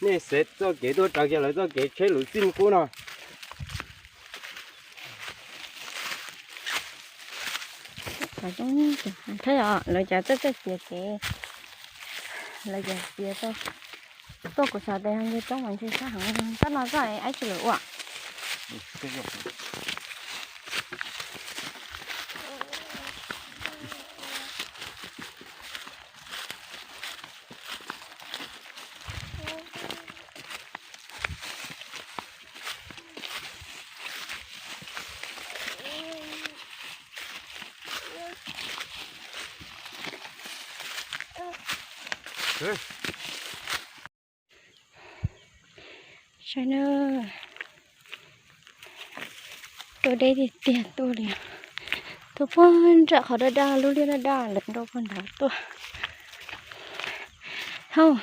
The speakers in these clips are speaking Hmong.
Nej xev txoj kev tuaj raws kiag lawv txoj kev tsheb lus txij qub no. Lawv cov txawj txawj txiav kev, lawv cov txiav tau tuaj kuv xav tias nce roob mas ntshe sab heev, txoj no txoj aib tsis lawm ua. Saib na, tuaj deb tiag tiag tuaj li, tuaj puag nram qhov daj daj lub liaj daj daj lawm nrau puag nrad tuaj. Hauj,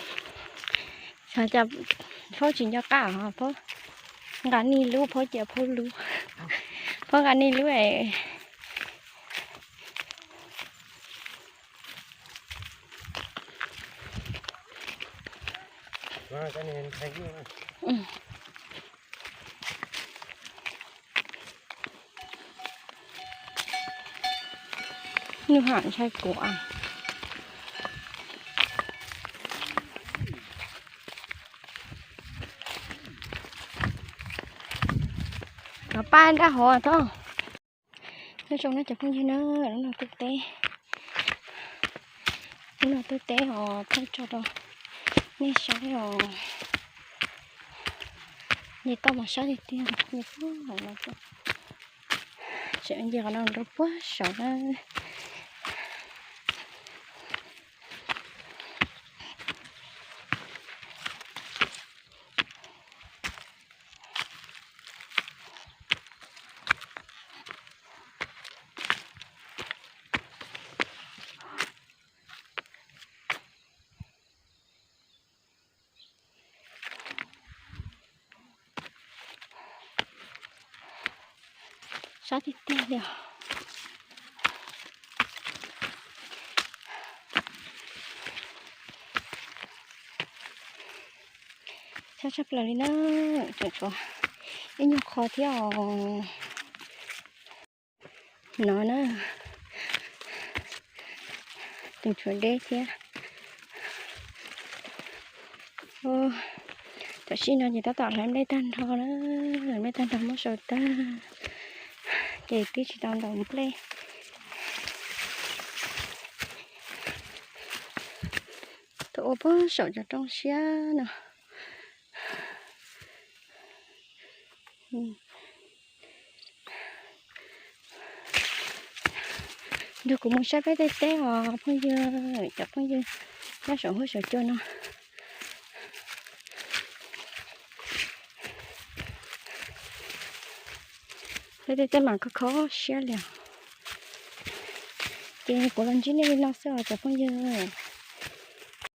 xyov cas phaub tsis nco qab os, phaub nqa nej lub, phaub cia phaub lub, phaub nqa nej lub es. Nws ham ntshai kuv. Cov paj nraj hov tod. Nyob zoo na cov phooj ywg na, lub no tuaj teb, lub no tuaj teb os, phooj tso rau nej saib os. Nce toj mas sab tiag tiag, nce puag hauv no tuaj. Tseem nce qhov no rau puag saud na. Sab tiag tiag li os. Sab tshaj plaws li na, tseem tshuav ib nyuag qho thiab os. No na, tseem tshuav deb thiab. Tam sim no ces tab tom hlais nplej tag nrho na, nplej tag nrho muab sau tag, ces twb tsis tau ntaus nplej. Tuaj ua puag saum cov roob siab no. Nrog kuv mus saib peb tej teb os phooj ywg, cov phooj ywg nyob saum huab saum cua no. Peb tej teb mas khov kho siab li os. Ces kuv los ntsib nej li no xwb os cov phooj ywg.